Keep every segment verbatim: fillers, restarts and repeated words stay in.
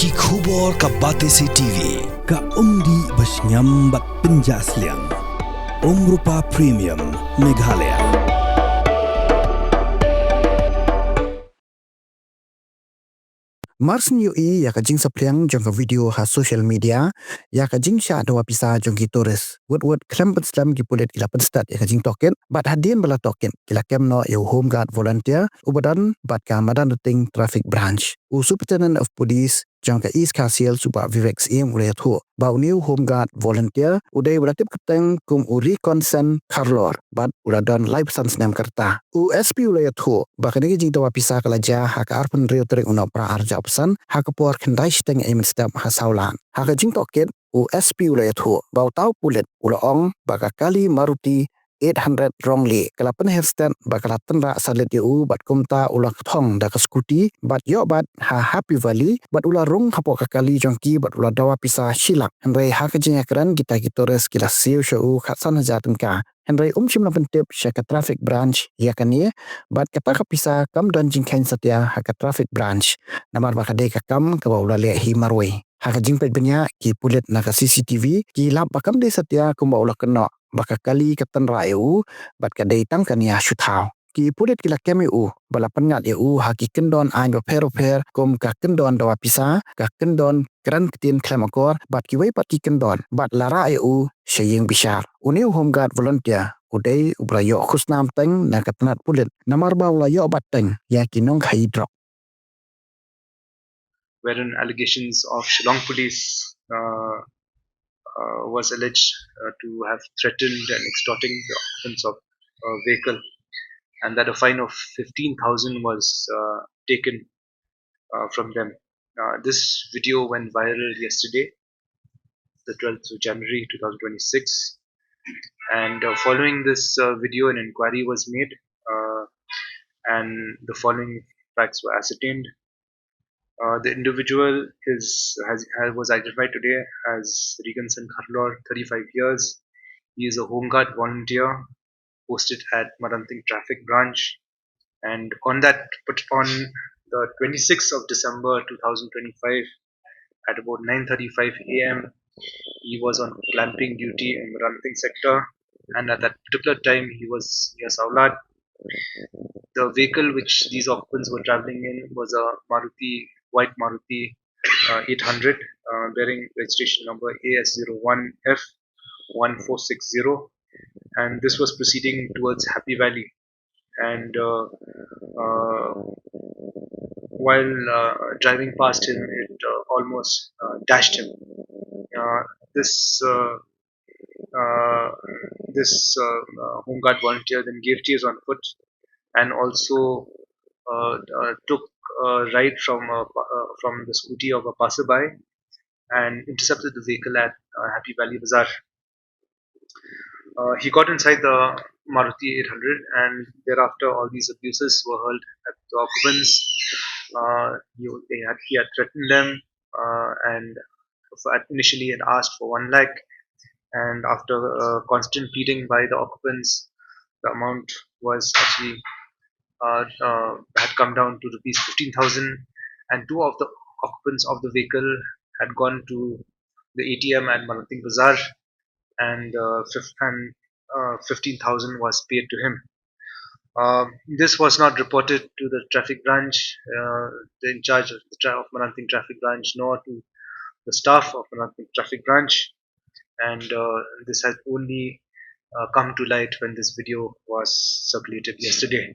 Ki khubor ka Batesi T V, ka umdih ba shngiam bad pynjah sliang. Umrupa Premium, Meghalaya. Mar syn ïohi ïa ka jingsaphriang jong ka video ha social media ïa ka jingshah dawa pisa jong ki tourist. Wut wut khlem pynslem ki pulit ki la pynstad ïa ka jingtohkit bad hadien ba la tohkit ki la kem noh ïa u Home Guard volunteer uba don bad ka Madanrting Traffic Branch, u Superintendent of Police jong ka East Khasi Hills, u Bah Vivek Syiem, u la ïathuh ba une u Home Guard volunteer u dei uba la tip kyrteng kum u Rikon Sen Kharlor bad u la don laiphew san snem ka rta. U S P u la ïathuh ba kane ka jingdawa pisa ka la jia ha ka arphew hynriew tarik u Nohprah arhajar arphew san ha ka por khyndai shiteng ïa mynstep ha Sawlan. Ha ka jingtohkit, u S P u la ïathuh ba uta u pulit u la ong ba ka kali Maruti eight hundred Rongli ka la pynher stet bad ka la tynrah salit ïa u bad kumta u la kthong da ka scooty bad ïoh bat ha Happy Valley bad u la rung hapoh ka kali jong ki bad u la dawa pisa shi lak. Hynrei ha ka jingïakren kita ki tourist ki la siew sha u khatsan hajar tyngka. Hynrei um shym la pyntip sha ka traffic branch ïa kane bad kata ka pisa kam don jingkheiñ satia ha ka traffic branch namar ba ka dei ka kam kaba u la leh hi marwei. Ha ka jingpeit bniah, ki pulit na ka C C T V ki lap ba kam dei satia kumba u la kynnoh ba ka kali ka tynrah ïa u bad ka dei tang ka nia shu thaw. Ki pulit ki la kem ïa u bad la pynngat ïa u ha ki kyndon aiñ bapher bapher kum ka kyndon dawa pisa, ka kyndon kren ktien khlem akor bad kiwei pat ki kyndon bad la rah ïa u sha ïing bishar. Une u Home Guard volunteer u dei uba la ïoh khusnam teng na ka tnat pulit namar ba u la ïoh bat teng ïa ki nongkhaïi drok. Wherein allegations of Shillong Police uh, uh, was alleged uh, to have threatened and extorting the occupants of a vehicle, and that a fine of fifteen thousand was uh, taken uh, from them. Uh, this video went viral yesterday, the twelfth of January two thousand twenty-six. And uh, following this uh, video, an inquiry was made, uh, and the following facts were ascertained. Uh, the individual is has, has was identified today as Regan Sen Kharlor, thirty-five years. He is a Home Guard volunteer posted at Madanrting Traffic Branch. And on that, but on the twenty-sixth of December two thousand twenty-five, at about nine thirty-five a m, he was on clamping duty in Madanrting sector. And at that particular time, he was near Sawlat. The vehicle which these occupants were traveling in was a Maruti, white Maruti uh, eight hundred, uh, bearing registration number A S zero one F one four six zero. And this was proceeding towards Happy Valley. And uh, uh, while uh, driving past him, it uh, almost uh, dashed him. Uh, this uh, uh, this uh, uh, Home Guard volunteer then gave chase on foot and also uh, uh, took a ride from a, uh, from the scooty of a passerby and intercepted the vehicle at uh, Happy Valley Bazaar. Uh, he got inside the Maruti eight hundred, and thereafter all these abuses were hurled at the occupants. Uh, he, they had, he had threatened them uh, and initially had asked for one lakh, and after uh, constant pleading by the occupants, the amount was actually uh, uh, had come down to rupees fifteen thousand, and two of the occupants of the vehicle had gone to the A T M at Madanrting Bazaar, and uh, fif- and uh, fifteen thousand was paid to him. Um, this was not reported to the traffic branch, uh, the in charge of the tra- of Madanrting traffic branch, nor to the staff of Madanrting traffic branch, and uh, this has only uh, come to light when this video was circulated yesterday.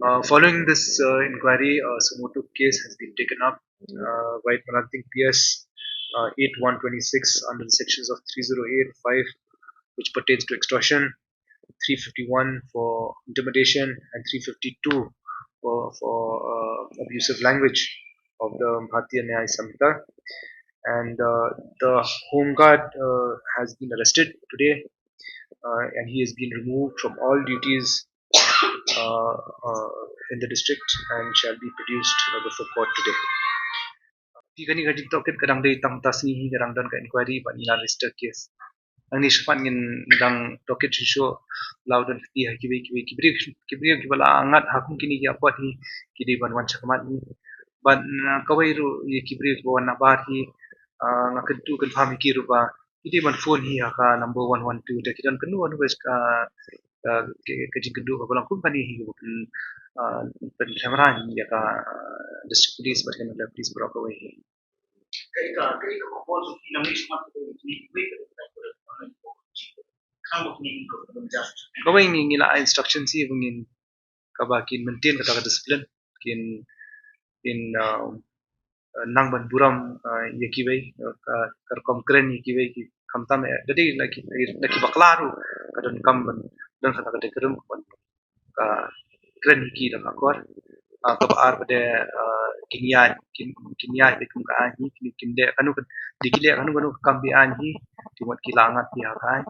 Uh, following this uh, inquiry, a suo motu case has been taken up uh, by Madanrting P S uh, eight one twenty-six under the sections of three zero eight five, which pertains to extortion, three fifty-one for intimidation, and three fifty-two for, for uh, abusive language of the Bharatiya Nyaya Samhita. And uh, the Home Guard uh, has been arrested today, uh, and he has been removed from all duties uh, uh, in the district and shall be produced uh, before court today. Ki kani ka jingtohkit ka dang dei tang ta sngi hi, ka dang don ka inquiry bad ngi la register case. Nangne shakhmat ngin dang tohkit shuh shuh, la don kti ha kiwei kiwei ki briew, ki briew kiba la ngat ha kum kine ki apot hi, ki dei ban wan shakhmat ngi. Bad, ah, kawei ruh ïa ki briew kiba wan na bar hi, ah, nga kyntu kynpham ïa ki ruh ba ki dei ban phone hi ha ka number one one two, te ki don kano kano ka, ah, ka, ka, ka jingkynduh kaba long kum kane hi kaba pyn, ah, pynkhlem rang ïa ka, ah, district police bad ka Meghalaya police baroh kawei hi. Kawei ngi, ngi la ai instruction hi ba ngin, kaba kin maintain kata ka discipline, kin, kin, ah, nang ban burom, ah, ïa kiwei, ah, ka, ka rukom kren ïa kiwei ki khamtam, eh, da dei na ki, na ki bakla ruh ka donkam ban don kata ka dei ka rukom ban ka kren ïa ki da ka akor. Ah, kaba ar pat de, ah, kin ïaid, kin, kin ïaid beit kum ka aiñ hi, kin, kin leh kano ka, dei ki leh kano kano ka kam be-aiñ hi, te mut ki la ngat ïa ka aiñ.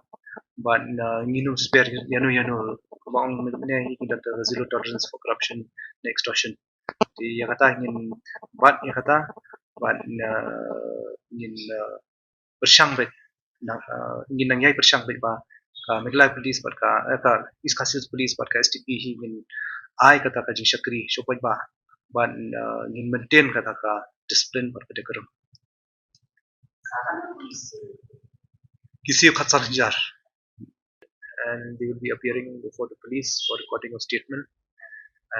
Bad, ah, ngin ym sper ïano ïano, kaba ong mynne hi ki don ka zero tolerance for corruption and extortion. Te ïa kata ngin bat ïa kata, bad, ah, ngin, ah, pyrshang beit, nang, ah, ngin nang ïai pyrshang beit ba ka Meghalaya Police bad ka, eh, ka East Khasi Hills Police bad ka S T P hi ngin ai kata ka jingshakri shuh beit ba, bad, ah, ngin maintain kata ka discipline bad ka decorum. Ki siew khatsan hajar. And they will be appearing before the police for recording of statement.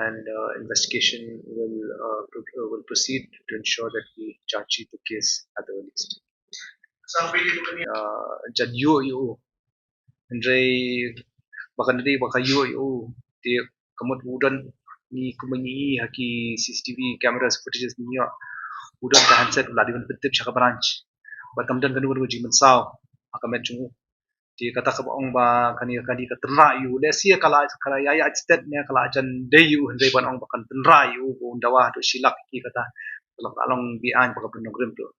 And, uh, investigation will, uh, pro-, uh, will proceed to ensure that we charge sheet the case at the earliest. Uh, jan ïoh ïoh. Hynrei ba kan dei ba ka ïoh ïoh. Te ka mut u don, ngi kumba ngi i ha ki C C T V cameras footages ngi ïoh, u don ka handset u la dei ban pyntip sha ka branch. Bad kam don kano kano ka jingmynsaw ha ka met jong u. Te kata kaba ong ba kane, kane ka tynrah ïa u, lehse ka la, ka la ïaid ïaid stet ne ka la jan dei ïa u, hynrei ban ong ba kan tynrah ïa u, ba un dawa haduh shi lak ki, kata ka long, ka long be-aiñ bad ka bun nongrim ruh.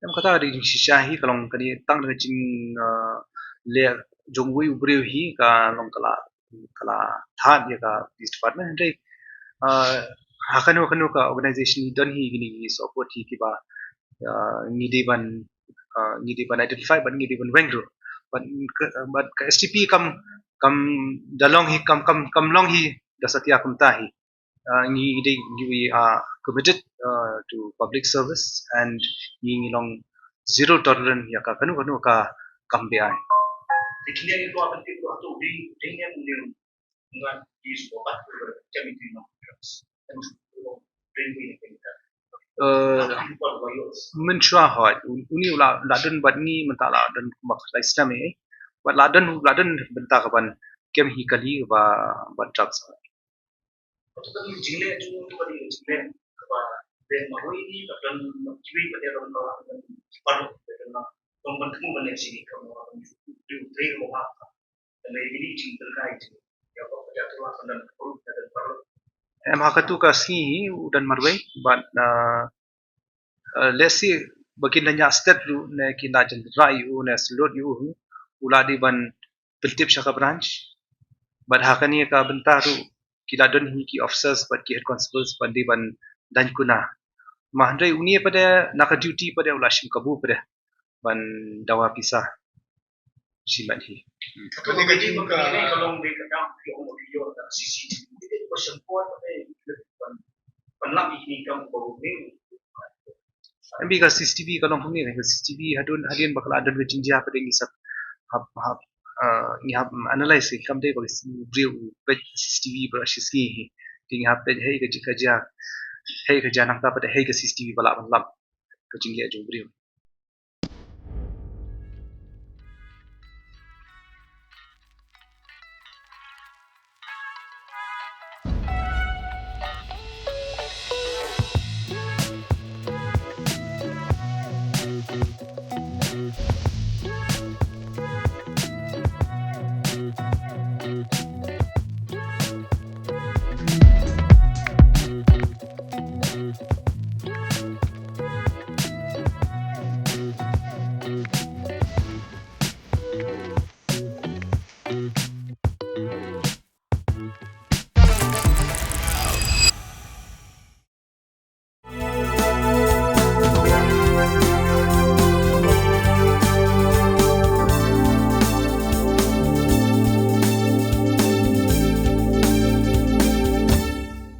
Em, kata ka dei jingshisha hi, ka long kane tang ka jing, ah, leh jong uwei u briew hi, ka long ka la, ka la thad ïa ka police department, hynrei, ah, ha kano kano ka organization hi don hi kine ki sohput hi kiba, ah, ngi dei ban, ah, ngi dei ban identify bad ngi dei ban weng ruh. Bad ka, bad ka S T P kam, kam da long hi, kam, kam, kam long hi da satia kumta hi. Ah, ngi dei, ngi, we are committed, ah, to public service and ngi, ngi long zero tolerance ïa ka kano kano ka kam be-aiñ. Eh, mynshuwa hooid, un-, une u la, la don bad ngi mynta la don kumba lai snem eh. Bad la don, la don bynta ka ban kem hi kali ba, ba drugs. Em, ha katu ka sngi hi u don marwei bad, ah, ah, lehse ba kin da ñiah stet ruh ne kin da jan rah ïa u ne salute ïa u, u la dei ban pyntip sha ka branch. Bad ha kane ka bynta ruh ki la don hi ki officers bad ki head constables ban dei ban daiñ kuna. Ma hynrei une pat de na ka duty pat de u la shim kabu pat de ban dawa pisa. Shimet hi. Em, ka C C T V ka long kumne, ka C C T V hadien, hadien ba ka la don ka jingjia pat de ngi sa hap, hap, ah, ngi hap analyze kam dei ba u briew u peit C C T V ba la shisngi hi. Te ngi hap peit hei ka jia, ka jia, hei ka jia nangta pat de hei ka C C T V ba la ban lap ka jingleh jong u briew.